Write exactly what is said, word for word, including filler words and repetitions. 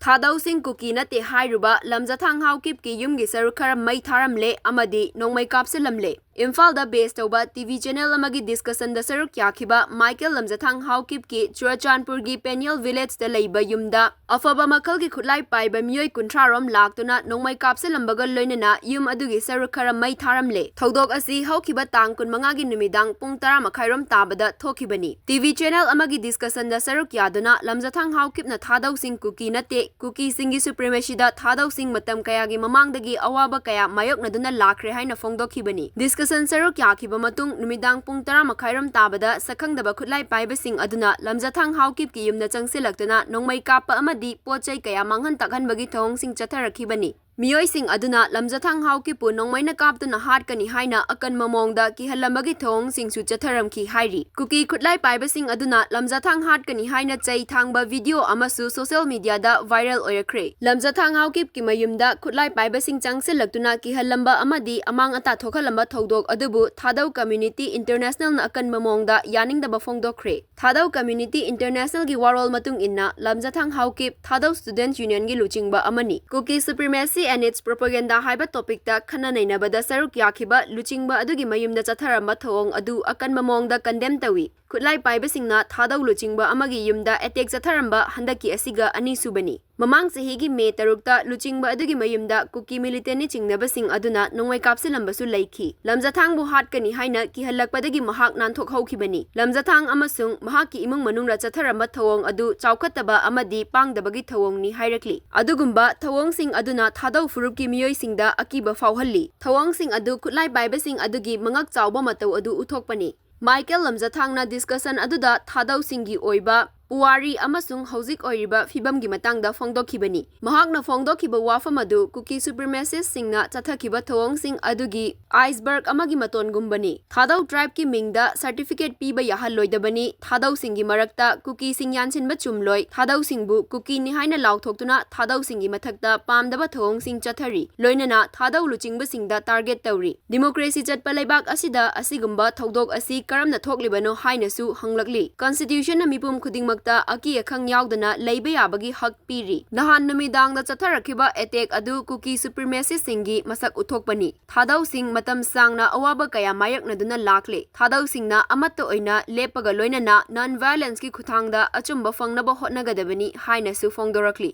ꯊꯥꯗꯧꯁꯤꯡ ꯀꯨꯀꯤ ꯅꯠꯇꯦ ꯍꯥꯏꯔꯨꯕ ꯂꯝꯖꯥꯊꯥꯡ ꯍꯥꯎꯀꯤꯞꯀꯤ ꯌꯨꯝꯒꯤ ꯁꯔꯨꯛ ꯈꯔ ꯃꯩ ꯊꯥꯔꯝꯂꯦ ꯑꯃꯗꯤ ꯅꯣꯡꯃꯩ ꯀꯥꯞꯁꯤꯜꯂꯝꯂꯦ꯫ ꯏꯝꯐꯥꯜꯗ base ꯇꯧꯕ TV channel ꯑꯃꯒꯤ discussion ꯗ ꯁꯔꯨꯛ ꯌꯥꯈꯤꯕ ꯃꯥꯏꯀꯦꯜ ꯂꯝꯖꯥꯊꯥꯡ ꯍꯥꯎꯀꯤꯞꯀꯤ ꯆꯨꯔꯆꯥꯟꯄꯨꯔꯒꯤ ꯄꯦꯅꯤꯌꯦꯜ village ꯇ ꯂꯩꯕ ꯌꯨꯝꯗ ꯑꯐꯕ ꯃꯈꯜꯒꯤ ꯈꯨꯠꯂꯥꯏ ꯄꯥꯏꯕ ꯃꯤꯑꯣꯏ ꯀꯨꯟꯊ꯭ꯔꯥ ꯔꯣꯝ ꯂꯥꯛꯇꯨꯅ ꯅꯣꯡꯃꯩ ꯀꯥꯞꯁꯤꯜꯂꯝꯕꯒ ꯂꯣꯏꯅꯅ ꯌꯨꯝ ꯑꯗꯨꯒꯤ ꯁꯔꯨꯛ ꯈꯔ ꯃꯩ ꯊꯥꯔꯝꯂꯦ꯫ ꯊꯧꯗꯣꯛ ꯑꯁꯤ ꯍꯧꯈꯤꯕ ꯇꯥꯡ ꯀꯨꯟꯃꯉꯥꯒꯤ ꯅꯨꯃꯤꯗꯥꯡ ꯄꯨꯡ ꯇꯔꯥ ꯃꯈꯥꯏ ꯔꯣꯝ ꯇꯥꯕꯗ ꯊꯣꯛꯈꯤꯕꯅꯤ꯫ TV channel ꯑꯃꯒꯤ discussion ꯗ ꯁꯔꯨꯛ ꯌꯥꯗꯨꯅ ꯂꯝꯖꯥꯊꯥꯡ ꯍꯥꯎꯀꯤꯞꯅ ꯊꯥꯗꯧꯁꯤꯡ ꯀꯨꯀꯤ ꯅꯠꯇꯦ, ꯀꯨꯀꯤꯁꯤꯡꯒꯤ supremacy ꯗ ꯊꯥꯗꯧꯁꯤꯡ ꯃꯇꯝ ꯀꯌꯥꯒꯤ ꯃꯃꯥꯡꯗꯒꯤ ꯑꯋꯥꯕ ꯀꯌꯥ ꯃꯥꯌꯣꯛꯅꯗꯨꯅ ꯂꯥꯛꯈ꯭ꯔꯦ ꯍꯥꯏꯅ ꯐꯣꯡꯗꯣꯛꯈꯤꯕꯅꯤ꯫ Discussion ꯁꯔꯨꯛ ꯌꯥꯈꯤꯕ ꯃꯇꯨꯡ ꯅꯨꯃꯤꯗꯥꯡ ꯄꯨꯡ ꯇꯔꯥ ꯃꯈꯥꯏ ꯔꯣꯝ ꯇꯥꯕꯗ ꯁꯛꯈꯪꯗꯕ ꯈꯨꯠꯂꯥꯏ ꯄꯥꯏꯕꯁꯤꯡ ꯑꯗꯨꯅ ꯂꯝꯖꯥꯊꯥꯡ ꯍꯥꯎꯀꯤꯞꯀꯤ ꯌꯨꯝꯗ ꯆꯪꯁꯤꯜꯂꯛꯇꯨꯅ ꯅꯣꯡꯃꯩ ꯀꯥꯞꯄ ꯑꯃꯗꯤ ꯄꯣꯠ ꯆꯩ ꯀꯌꯥ ꯃꯥꯡꯍꯟ ꯇꯥꯛꯍꯟꯕꯒꯤ ꯊꯧꯑꯣꯡꯁꯤꯡ ꯆꯠꯊꯔꯛꯈꯤꯕꯅꯤ꯫ ꯃꯤꯑꯣꯏꯁꯤꯡ ꯑꯗꯨꯅ ꯂꯝꯖꯥꯊꯥꯡ ꯍꯥꯎꯀꯤꯞꯄꯨ ꯅꯣꯡꯃꯩꯅ ꯀꯥꯞꯇꯨꯅ ꯍꯥꯠꯀꯅꯤ ꯍꯥꯏꯅ ꯑꯀꯟꯕ ꯃꯑꯣꯡꯗ ꯀꯤꯍꯜꯂꯝꯕꯒꯤ ꯊꯧꯑꯣꯡꯁꯤꯡꯁꯨ ꯆꯠꯊꯔꯝꯈꯤ ꯍꯥꯏꯔꯤ꯫ ꯀꯨꯀꯤ ꯈꯨꯠꯂꯥꯏ ꯄꯥꯏꯕꯁꯤꯡ ꯑꯗꯨꯅ ꯂꯝꯖꯥꯊꯥꯡ ꯍꯥꯠꯀꯅꯤ ꯍꯥꯏꯅ ꯆꯩ ꯊꯥꯡꯕ video ꯑꯃꯁꯨ social media ꯗ viral ꯑꯣꯏꯔꯛꯈ꯭ꯔꯦ꯫ ꯂꯝꯖꯥꯊꯥꯡ ꯍꯥꯎꯀꯤꯞꯀꯤ ꯃꯌꯨꯝꯗ ꯈꯨꯠꯂꯥꯏ ꯄꯥꯏꯕꯁꯤꯡ ꯆꯪꯁꯤꯜꯂꯛꯇꯨꯅ ꯀꯤꯍꯜꯂꯝꯕ ꯑꯃꯗꯤ ꯑꯃꯥꯡ ꯑꯇꯥ ꯊꯣꯛꯍꯜꯂꯝꯕ ꯊꯧꯗꯣꯛ ꯑꯗꯨꯕꯨ ꯊꯥꯗꯧ Community International ꯅ ꯑꯀꯟꯕ ꯃꯑꯣꯡꯗ ꯌꯥꯅꯤꯡꯗꯕ ꯐꯣꯡꯗꯣꯛꯈ꯭ꯔꯦ꯫ ꯊꯥꯗꯧ Community International ꯒꯤ ꯋꯥꯔꯣꯜ ꯃꯇꯨꯡ ꯏꯟꯅ, ꯂꯝꯖꯥꯊꯥꯡ ꯍꯥꯎꯀꯤꯞ ꯊꯥꯗꯧ Students Union ꯒꯤ ꯂꯨꯆꯤꯡꯕ ꯑꯃꯅꯤ꯫ Kuki Supremacy and its Propaganda ꯍꯥꯏꯕ topic ꯇ ꯈꯟꯅ ꯅꯩꯅꯕꯗ ꯁꯔꯨꯛ ꯌꯥꯈꯤꯕ ꯂꯨꯆꯤꯡꯕ ꯑꯗꯨꯒꯤ ꯃꯌꯨꯝꯗ ꯆꯠꯊꯔꯝꯕ ꯊꯧꯑꯣꯡ ꯑꯗꯨ ꯑꯀꯟꯕ ꯃꯑꯣꯡꯗ condemn ꯇꯧꯏ꯫ ꯈꯨꯠꯂꯥꯏ ꯄꯥꯏꯕꯁꯤꯡꯅ ꯊꯥꯗꯧ ꯂꯨꯆꯤꯡꯕ ꯑꯃꯒꯤ ꯌꯨꯝꯗ attack ꯆꯠꯊꯔꯝꯕ ꯍꯟꯗꯛꯀꯤ ꯑꯁꯤꯒ ꯑꯅꯤꯁꯨꯕꯅꯤ꯫ ꯃꯃꯥꯡ ꯆꯍꯤꯒꯤ May ꯇꯔꯨꯛꯇ ꯂꯨꯆꯤꯡꯕ ꯑꯗꯨꯒꯤ ꯃꯌꯨꯝꯗ ꯀꯨꯀꯤ militant ꯅ ꯆꯤꯡꯅꯕꯁꯤꯡ ꯑꯗꯨꯅ ꯅꯣꯡꯃꯩ ꯀꯥꯞꯁꯤꯜꯂꯝꯕꯁꯨ ꯂꯩꯈꯤ꯫ ꯂꯝꯖꯥꯊꯥꯡꯕꯨ ꯍꯥꯠꯀꯅꯤ ꯍꯥꯏꯅ ꯀꯤꯍꯜꯂꯛꯄꯗꯒꯤ ꯃꯍꯥꯛ ꯅꯥꯟꯊꯣꯛꯍꯧꯈꯤꯕꯅꯤ꯫ ꯂꯝꯖꯥꯊꯥꯡ ꯑꯃꯁꯨꯡ ꯃꯍꯥꯛꯀꯤ ꯏꯃꯨꯡ ꯃꯅꯨꯡꯅ ꯆꯠꯊꯔꯝꯕ ꯊꯧꯑꯣꯡ ꯑꯗꯨ ꯆꯥꯎꯈꯠꯇꯕ ꯑꯃꯗꯤ ꯄꯥꯡꯗꯕꯒꯤ ꯊꯧꯑꯣꯡꯅꯤ ꯍꯥꯏꯔꯛꯂꯤ꯫ ꯑꯗꯨꯒꯨꯝꯕ ꯊꯧꯑꯣꯡꯁꯤꯡ ꯑꯗꯨꯅ ꯊꯥꯗꯧ ꯐꯨꯔꯨꯞꯀꯤ ꯃꯤꯑꯣꯏꯁꯤꯡꯗ ꯑꯀꯤꯕ ꯐꯥꯎꯍꯜꯂꯤ꯫ ꯊꯧꯑꯣꯡꯁꯤꯡ ꯑꯗꯨ ꯈꯨꯠꯂꯥꯏ ꯄꯥꯏꯕꯁꯤꯡ ꯑꯗꯨꯒꯤ ꯃꯉꯛ ꯆꯥꯎꯕ ꯃꯇꯧ ꯑꯗꯨ ꯎꯠꯊꯣꯛꯄꯅꯤ꯫ ꯃꯥꯏꯀꯦꯜ ꯂꯝꯖꯥꯊꯥꯡꯅ discussion ꯑꯗꯨꯗ ꯊꯥꯗꯧꯁꯤꯡꯒꯤ ꯑꯣꯏꯕ ꯄꯨꯋꯥꯔꯤ ꯑꯃꯁꯨꯡ ꯍꯧꯖꯤꯛ ꯑꯣꯏꯔꯤꯕ ꯐꯤꯕꯝꯒꯤ ꯃꯇꯥꯡꯗ ꯐꯣꯡꯗꯣꯛꯈꯤꯕꯅꯤ꯫ ꯃꯍꯥꯛꯅ ꯐꯣꯡꯗꯣꯛꯈꯤꯕ ꯋꯥꯐꯝ ꯑꯗꯨ ꯀꯨꯀꯤ supremacist ꯁꯤꯡꯅ ꯆꯠꯊꯈꯤꯕ ꯊꯧꯑꯣꯡꯁꯤꯡ ꯑꯗꯨꯒꯤ iceberg ꯑꯃꯒꯤ ꯃꯇꯣꯟꯒꯨꯝꯕꯅꯤ꯫ ꯊꯥꯗꯧ tribe ꯀꯤ ꯃꯤꯡꯗ certificate ꯄꯤꯕ ꯌꯥꯍꯜꯂꯣꯏꯗꯕꯅꯤ꯫ ꯊꯥꯗꯧꯁꯤꯡꯒꯤ ꯃꯔꯛꯇ ꯀꯨꯀꯤꯁꯤꯡ ꯌꯥꯟꯁꯤꯟꯕ ꯆꯨꯝꯂꯣꯏ꯫ ꯊꯥꯗꯧꯁꯤꯡꯕꯨ ꯀꯨꯀꯤꯅꯤ ꯍꯥꯏꯅ ꯂꯥꯎꯊꯣꯛꯇꯨꯅ ꯊꯥꯗꯧꯁꯤꯡꯒꯤ ꯃꯊꯛꯇ ꯄꯥꯝꯗꯕ ꯊꯧꯑꯣꯡꯁꯤꯡ ꯆꯠꯊꯔꯤ꯫ ꯂꯣꯏꯅꯅ ꯊꯥꯗꯧ ꯂꯨꯆꯤꯡꯕꯁꯤꯡꯗ target ꯇꯧꯔꯤ꯫ Democracy ꯆꯠꯄ ꯂꯩꯕꯥꯛ ꯑꯁꯤꯗ ꯑꯁꯤꯒꯨꯝꯕ ꯊꯧꯗꯣꯛ ꯑꯁꯤ ꯀꯔꯝꯅ ꯊꯣꯛꯂꯤꯕꯅꯣ ꯍꯥꯏꯅꯁꯨ ꯍꯪꯂꯛꯂꯤ꯫ Constitution ꯅ ꯃꯤꯄꯨꯝ ꯈꯨꯗꯤꯡꯃꯛ ꯃꯥꯌꯣꯛꯇ ꯑꯀꯤ ꯑꯈꯪ ꯌꯥꯎꯗꯅ ꯂꯩꯕ ꯌꯥꯕꯒꯤ ꯍꯛ ꯄꯤꯔꯤ꯫ ꯅꯍꯥꯟ ꯅꯨꯃꯤꯗꯥꯡꯗ ꯆꯠꯊꯔꯛꯈꯤꯕ attack ꯑꯗꯨ ꯀꯨꯀꯤ supremacistꯁꯤꯡꯒꯤ ꯃꯁꯛ ꯎꯠꯊꯣꯛꯄꯅꯤ꯫ ꯊꯥꯗꯧꯁꯤꯡ ꯃꯇꯝ ꯁꯥꯡꯅ ꯑꯋꯥꯕ ꯀꯌꯥ ꯃꯥꯌꯣꯛꯅꯗꯨꯅ ꯂꯥꯛꯂꯦ꯫ ꯊꯥꯗꯧꯁꯤꯡꯅ ꯑꯃꯠꯇ ꯑꯣꯏꯅ ꯂꯦꯞꯄꯒ ꯂꯣꯏꯅꯅ non-violenceꯀꯤ ꯈꯨꯠꯊꯥꯡꯗ ꯑꯆꯨꯝꯕ ꯐꯪꯅꯕ ꯍꯣꯠꯅꯒꯗꯕꯅꯤ ꯍꯥꯏꯅꯁꯨ ꯐꯣꯡꯗꯣꯔꯛꯂꯤ꯫